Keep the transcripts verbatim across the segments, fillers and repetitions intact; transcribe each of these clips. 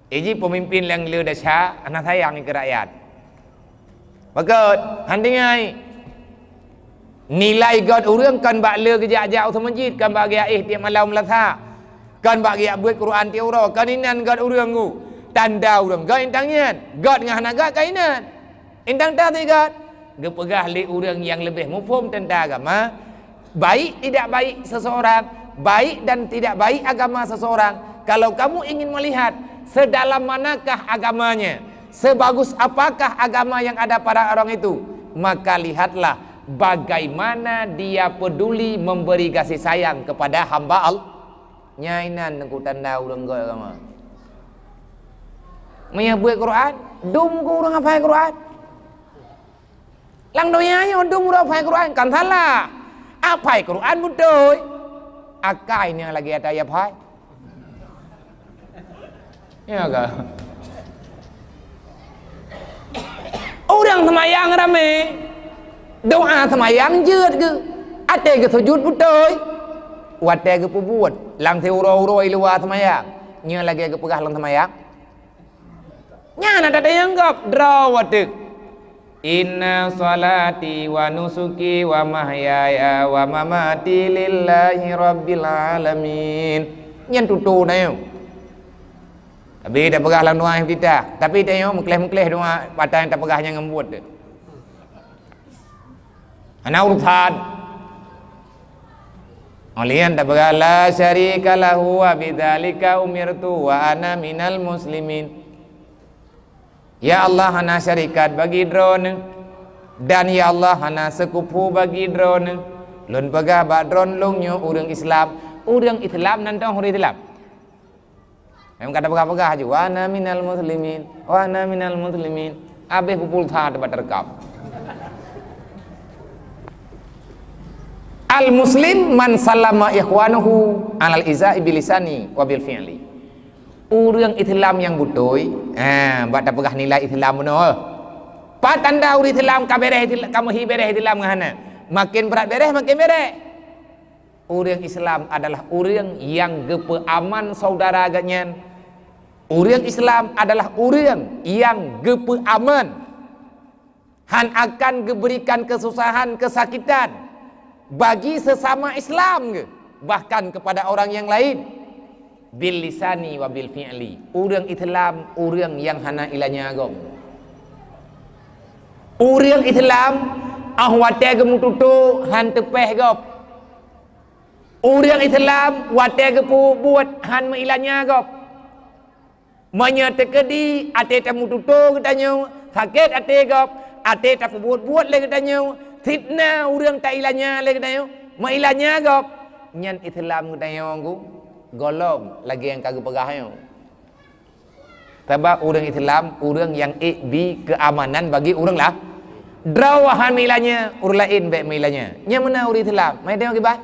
Iji peumimpin nyang le desya hana sayang keu rakyat. Pakon, han tinggai. Nilai gét ureuëng kon bak le geujak-jak u masjid, kon bak geujak éh tieb malam Selasa, kon bak geujak beuet Quran tieb uroe, kon inan gét ureuëng ngu. Tanda ureuëng gét intan nyan, gét ngon hana gét kon inan. Intan teuh sigat, geupeugah lé ureuëng nyang leubeh muphom teuntang agama, baik tidak baik seseorang, baik dan tidak baik agama seseorang. Kalau kamu ingin melihat sedalam manakah agamanya, sebagus apakah agama yang ada pada orang itu, maka lihatlah bagaimana dia peduli memberi kasih sayang kepada hamba Allah. Nyan inan teungku tanda ureuëng gét agama. Meunyoe beuet Quran, dum keu ureuëng hafai Quran. Lam donya nyoe dum ureuëng hafai Quran kon salah. Hafai Quran beutôi. Akai nyang lagée ata hafai. Ya ka? Ureuëng seumayang ramé, doa seumayang jeuet geuh, até geusujut beutôi, watée geupeubuet lam siuroe-uroe luwa seumayang, nyoe lagée geupeugah lam seumayang. Nyan ata tanyong gob droe watée. Inna salati wa nusuki wa mahyaya wa mamati lillahi rabbil alamin. Nyan tutoe na nyoe. Tapi tapeugah lam doa iftitah. Tapi tanyoe meukleh-meukleh doa, ata nyang tapeugah nyan ngon buet teuh. Hana urusan. Ulian tapeugah, "La syarika lahu wa bidzalika umirtu wa ana minal muslimin." Ya Allah, hana syarikat bagi Droeneuh, dan ya Allah, hana seukupu bagi Droeneuh. Lôn peugah bak Droeneuh lôn nyoe ureuëng Islam. Ureuëng Islam nan tong ureuëng Islam. Memang ka tapeugah-peugah ju, "Wa ana minal muslimin, wa ana minal muslimin." Habéh pukul sa teubak terekam. Al-muslim man salama ikhwanuhu alal izai bilisani wa bil fi'li. Ureuëng Islam nyang beutôi, ha, bak tapeugah nilai Islam bunoe. Pat tanda ureuëng Islam ka béreh Islam, ka meuhi béreh Islam ngon hana. Makin brat béreh, makin béreh. Ureuëng Islam adalah ureuëng nyang geupeuaman saudara geuhnyan. Ureuëng Islam adalah ureuëng nyang geupeuaman, hán akan geuberikan keususahan, keusakitan bagi seusama Islam geuh, bahkan keupada orang nyang laén. Bil lisani wa bil fi'li. Ureuëng Islam ureuëng nyang hana ilanya gob. Ureuëng Islam óh watée geumeututoe hán teupéh gob. Ureuëng Islam watée geupeubuet hán meuilanya gob. Meunyoe teukeudi até tameututoe geutanyoe, sakét até gob, até tapeubuet-buet lé geutanyoe, fitnah ureuëng tailanya lé geutanyoe, meuilanya gob, nyan Islam geutanyoe gohlom lagée nyang ka geupeugah nyoe. Sabab ureuëng Islam ureuëng nyang ék bi keuamanan bagi ureuëng lah. Droe hán meuilanya, ureuëng laén bék meuilanya. Nyan meunan ureuëng Islam. Mai teuh kiban.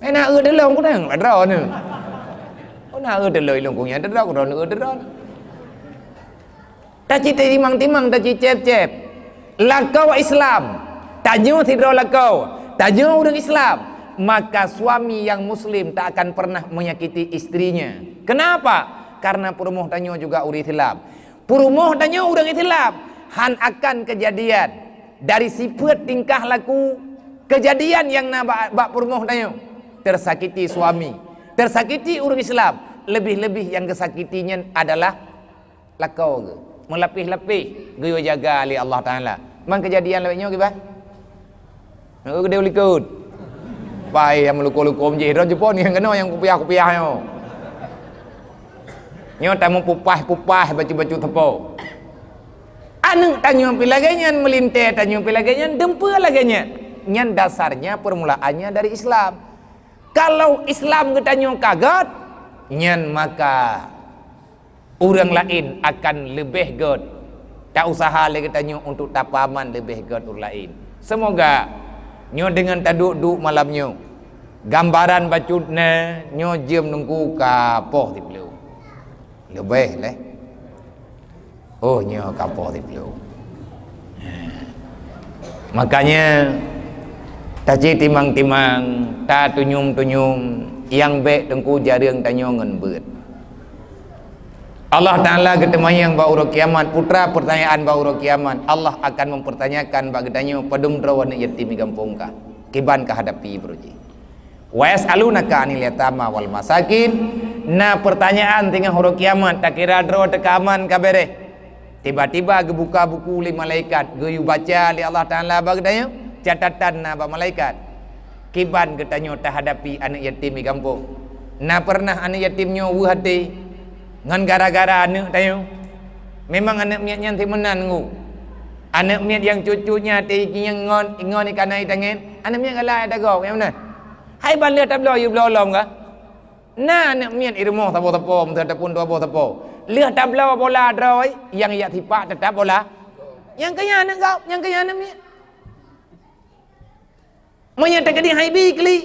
Hana eu teulông kudang droeneuh. Hana eu teulông ilông kunyang teudroe, droeneuh eu teudroe. Tacit timang-timang, tacit cép-cép. Lakoe Islam, tanyoe sidroe lakoe, tanyoe ureuëng Islam, maka suami yang muslim tak akan pernah menyakiti istrinya. Kenapa? Karena peurumoh tanyoe juga ureuëng Islam. Peurumoh tanyoe ureuëng Islam, hán akan keujadian dari sifeuet tingkah laku keujadian nyang na bak, bak peurumoh tanyoe, teusakiti suami, teusakiti ureuëng Islam, leubeh-leubeh nyang geusakiti nyan adalah lakoe geuh, meulapéh-lapéh geuyue jaga lé Allah Taala. Man keujadian lagée nyoe kiban? Nyoe geude u likot. Pai nyang meuluko-luko meujeue droe jipon nyang keunoe nyang kupiah-kupiah nyoe. Nyoe tameupupaih-pupaih bacut-bacut teupô. Aneuëk tanyoe pih lagée nyan, meulintée tanyoe pih lagée nyan, dumpeue lagée nyan. Nyan dasarnya permulaannya dari Islam. Kalau Islam geutanyoe ka gét, nyan maka ureuëng laén akan leubeh gét. Ta-useuha lé geutanyoe untuk tapeuaman leubeh gét ureuëng laén. Seumoga nyoe deungon taduek-duek malam nyoe, gambaran bacut na nyoe jeuem nungku ka poh siplôh. Leubeh lé. Oh, nyoe ka poh siplôh. Makanya, tacit timang-timang, tatunyum-tunyum, nyang bék teungku jareueng tanyoe ngon beuet. Allah Taala geuteumanyong bak uroe kiamat, putra peurtanyaan bak uroe kiamat, Allah akan mempertanyakan bak geutanyoe, padum droe aneuk yatim di gampông kah? Kiban kah hadapi, bro ji? Wa yas'alunaka 'anil yatama wal masakin. Na peurtanyaan teungoh uroe kiamat, takira droe teuka aman ka bereh. Tiba-tiba geubuka buku lé malaikat, geuyue baca lé Allah Taala bak geutanyoe, catatan na bak malaikat. Kiban geutanyoe tahadapi aneuk yatim di gampông? Na peureunah aneuk yatim nyoe weueh até ngon gara-gara aneuk tanyoe? Memang aneuk miet nyan simeunan ngu. Aneuk miet nyang cut-cut nyan até nyang ngon, ngon ikan ai tangen, aneuk miet galak ai dagoe, nyang meunan. Hai ban lheueh tabloe yue bloe lom kah? Na aneuk miet i rumoh saboh sapo, meusapeue ataupun dua boh sapo. Lheueh tabloe bola droe, nyang jak sipak teutap bola. Nyang keu nyan aneuk gob, nyang keu nyan aneuk miet. Meunyoe teukeudi hai bi klik.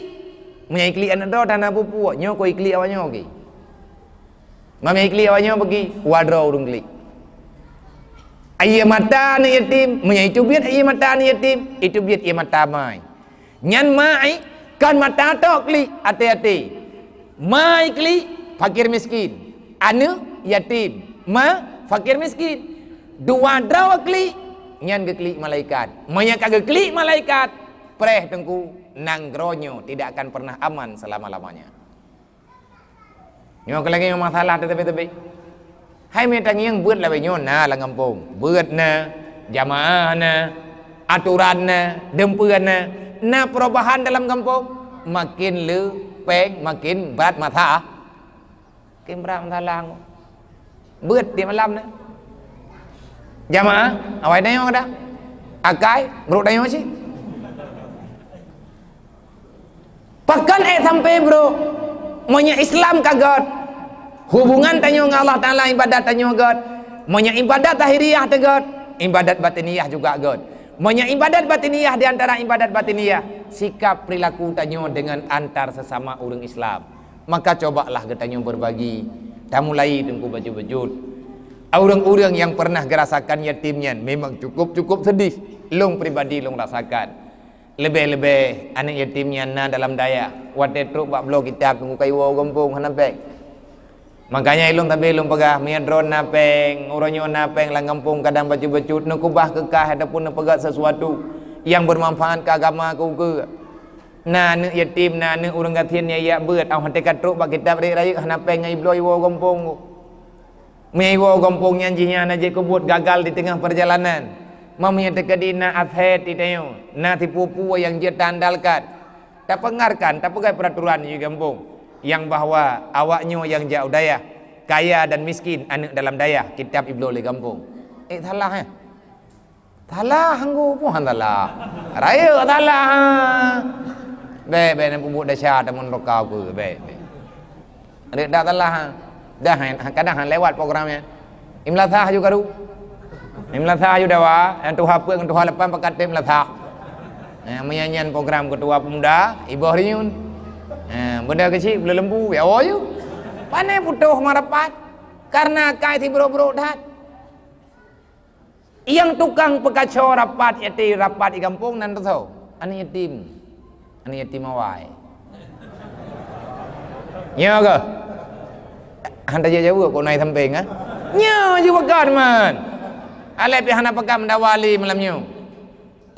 Meunyoe klik aneuk droe, tana pupuk, nyoe koi klik awak nyoe, oke. Meunyoe klik awak nyoe, bagi wadroe ureueng klik. Aie mata aneuk yatim, meunyoe itu biet aie mata aneuk yatim, itu biet aie mata mai. Nyan mai, kon mata tok klik, até-até. Mai klik, fakir miskin. Aneuk yatim, ma, fakir miskin. Dua droe klik, nyan geuklik malaikat. Meunyoe ka geuklik malaikat, preh teungku, nanggroe nyoe tidak akan pernah aman selama-lamanya. Nyoe keu lagèe nyoe masalah teuteubi-teubi. Hai mita ngieng beuet lawét nyoe na lam gampông. Beuet na, jamaah na, aturan na, deumpeuen na. Na perubahan dalam gampông, makin le péng, makin brat masalah. Makin brat masalah. Beuet di malam na. Jamaah, awai tanyoe kada. Akai, brok tanyoe cit. Pakon ék sampai, bro? Meunyoe Islam ka gèt, hubungan tanyoe ngon Allah Taala, ibadat tanyoe gèt. Meunyoe ibadat zahiriah teuh gèt, ibadat batiniah juga gèt. Meunyoe ibadat batiniah, di antara ibadat batiniah, sikap perilaku tanyoe dengan antar sesama ureueng Islam. Maka cobalah geutanyoe berbagi. Tamulai teungku bacut-bacut. Ureueng-ureueng nyang pernah geurasakan yatim nyan memang cukup-cukup sedih. Lôn pribadi lôn rasakan. Leubeh-leubeh aneuk yatim nyang na dalam dayah, watèe trok bak bloe kitab teungku ka iwoe u gampông hana péng. Makanya ilôn sabe lôn peugah, meunyoe droe na péng, uroe nyoe na péng lam gampông kadang bacut-bacut, neukeubah keu kah ataupun neupeugöt sesuatu nyang bermanfaat keu agama keu ukeue. Na aneuk yatim, na aneuk ureueng gasien nyang jak beuet, 'oh watèe ka trok bak kitab rayeuk-rayeuk hana péng nyan ibloe iwoe u gampông. Meunyoe iwoe u gampông nyan jih nyan hana jeuet keu buet, gagal di teungoh peurjalanan. Meunyoe teukeudi na aset di tanyoe, na sipeue-peue nyang jeuet taandalkan, tapeungarkan, tapeugöt peuraturan di gampông nyang bahwa awak nyoe nyang jak u dayah, kaya dan miskin, aneuk dalam dayah, kitab ibloe lé gampông. Eh, salah, eh? Salah, anggô pun han salah. Rayeuk salah, ha. Bèk, bèk, na peubuet desya teuma neuraka keu, bèk, bèk. Rayeuk dak salah, ha. Dah, ha, kadang han lewat program nyan. Imlasah aju karu. Imlasah aju dawa, nyang tuha peuet ngon tuha lapan pakat tem imlasah. Ha, meunyan nyan program ketua pemuda, iboh rinyun. Ha, beda keuchik, bela lembu, ya, oh, aju. Pane putôh marapat. Karena akai sibrok-brok that. Nyang tukang peukaco rapat, yatim rapat di gampông nan teusoe. Aneuk yatim. Aneuk yatim awai. Nyoe keuh. Han tajak jaweueb kok nai sampéng, ah? Nyoe ju pakat man. Alah pih hana pakat meudawa lé malam nyoe.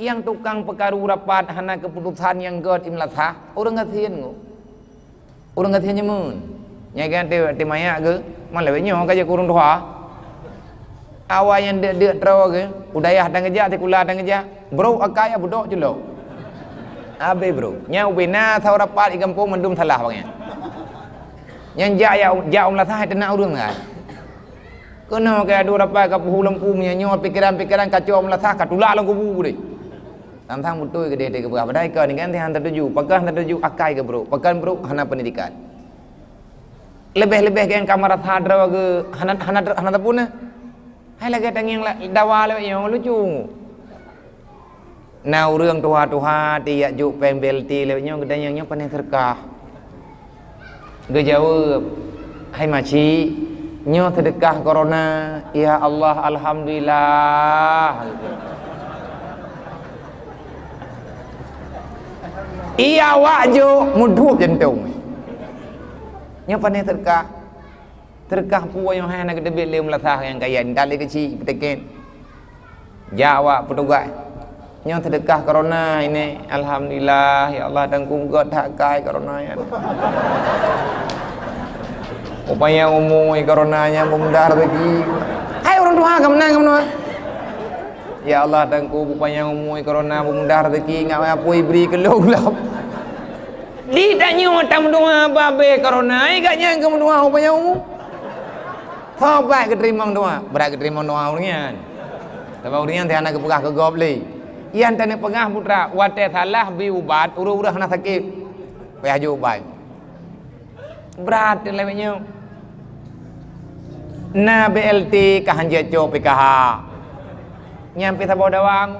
Nyang tukang peukaru rapat hana keuputosan nyang gèt imlasah, ureueng gasien ngon. Ureueng gasien nyoe meunan. Nyan kan ti, ti manyak geuh, man lawét nyoe ka jeuet keu ureueng tuha. Awai nyang deuk-deuk troe geuh, u dayah tan geujak, sikula tan geujak, brok akai budok culok. Abéh brok. Nyan ubé na saureueng rapat di gampông mandum salah bangai. Nyan jak, jak, jak u meulasah teunak ureueng kan. Keunoe ka adu rapat ka peuhu lampu meunyoe nyoe pikeran-pikeran kacok meulasah ka tulak lam kubu deh. Tang-tang beutôi keudeh teuh geupeugah padahai kon kan han tatuju, pakon han tatuju akai geubrok, pakon brok hana pendidikan. Leubeh-leubeh nyang ka marasa droe geuh hana, hana, hana tapuna. Hai lagèe tangieng la-, dawa lawét nyoe lucu. Na ureueng tuha-tuha ti jak jok péng B L T lawét nyoe geutanyong nyoe pané seudeukah. Geujaweueb, "Hai maci, nyoe seudeukah korona, ya Allah, alhamdulillah." Iya awak jok mudhub jantong. Nyoe pané seudeukah. Teuka peue nyoe hai na geuteubiet lé meulasah nyang kaya, entat lé keuchik peuteken. Jak awak petugas. Nyoe seudeukah corona ini. Alhamdulillah, ya Allah, dan kunggot hak kai corona nyan. Upaya umui corona nyan, beumudah rezeki. Hai ureuëng tuha, ka meunan, ka meunan. Ya Allah, dan ku upaya umui corona, beumudah rezeki, ngat apui bri keu lôn lom. Di tanyoe tameudoa babé corona, ai gak nyang keumeudoa upaya umui. Sobat geuteurimong doa, brat geuteurimong doa ureuëng nyan. Sabab ureuëng nyan hana geupeugah keu gob lé. Nyang taneuk peugah putra, watée salah bri ubat, ureuëng-ureuëng hana sakét. Payah jok ubat. Brat lagée nyoe. Na B L T ka hanjeuet cok P K H. Nyan pih saboh dawang.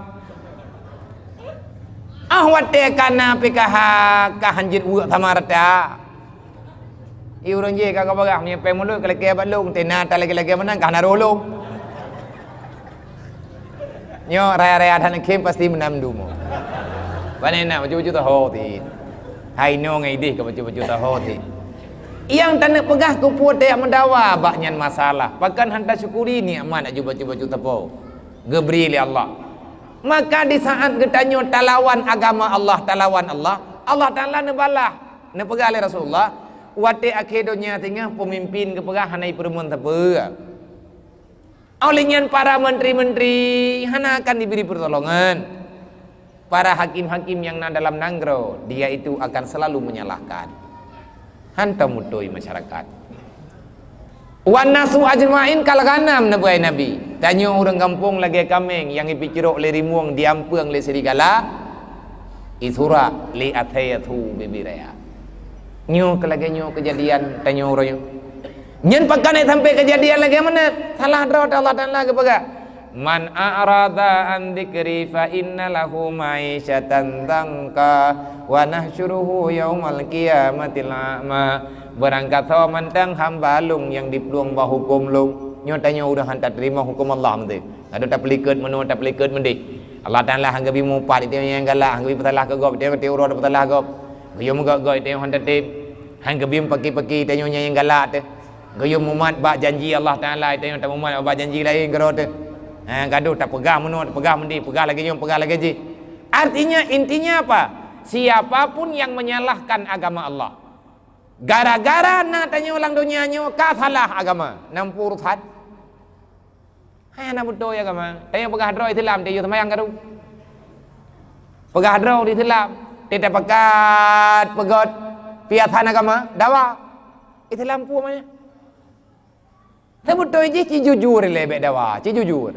Ah watée ka na P K H ka hanjeuet weuek sama rata. I ureuëng jih ka geupeugah, meunyoe péng mulod ka lakée bak lôn, teuh na that lagée-lagée meunan ka hana roh lôn. Nyoe raya-raya that neukhem pasti meunan meudumo. Pane na bacut-bacut taho ti. Hai nyoe ngon ideh ka bacut-bacut taho ti. Nyang taneuk peugah keupeue tajak meudawa bak nyan masalah. Pakon han tasyukuri nikmat aju bacut-bacut tapo geubri lé Allah. Maka di saat geutanyoe talawan agama Allah, talawan Allah, Allah Taala neubalah. Neupeugah lé Rasulullah, watée akhé donya singoh peumimpin geupeugah hana jipeurumoh sapeue. Oleh nyan para menteri-menteri hana akan diberi pertolongan. Para hakim-hakim yang na dalam nanggroe, dia itu akan selalu menyalahkan. Hantom beutôi masyarakat. Wan nasu ajmain kal ghanam, neupeugah Nabi. Tanyoe ureuëng gampông lagée kaméng nyang jipeucrok lé rimueng, diampeueng lé serigala, isurak lé asée su bibiraya. Nyoe keu lagée nyoe keujadian tanyoe uroe nyoe. Nyan pakon sampai keujadian lagée meunan? Salah droe Allah Taala geupeugah, "Man a'rada an dzikri fa inna lahu ma'isyatan dzanka wa nahsyuruhu yaumal qiyamati a'ma." Beurangkasoe mantong hamba lôn nyang diplueng bak huköm lôn. Nyoe tanyoe ureuëng han tateurimong huköm Allah meuntée. Aduh tapeulikot meunoe, tapeulikot meudeh. Allah Taala han geubri mupat, tanyoe nyang galak, han geubri peusalah keu gob, tanyoe uroe tapeusalah gob. Geuyue meugok-gok, tanyoe han tatem. Han geubri paki-paki, tanyoe nyang galak teuh. Geuyue mumat bak janji Allah Taala, tanyoe tamumat bak janji laén keudroe teuh. Ha, gadoh tapeugah meunoe, tapeugah meudeh, peugah lagée nyoe, peugah lagée jih. Artinya, intinya apa? Siapa pun yang menyalahkan agama Allah, gara-gara na tanyoe lam donya nyoe ka salah agama, na peue urusan? Hai hana beutôi agama. Tanyoe peugah droe Islam, tanyoe seumayang karu. Peugah droe Islam, teuh tapakat peugét piasan agama, dawa. Islam peue namanya? Seubeutôi jih ci jujur lé bék dawa, ci jujur.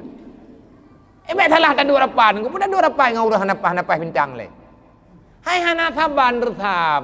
Eh, bék salah taduek rapat, peue taduek rapat ngon ureuëng hana paih-hana paih bintang lé. Hai hana saban reusam.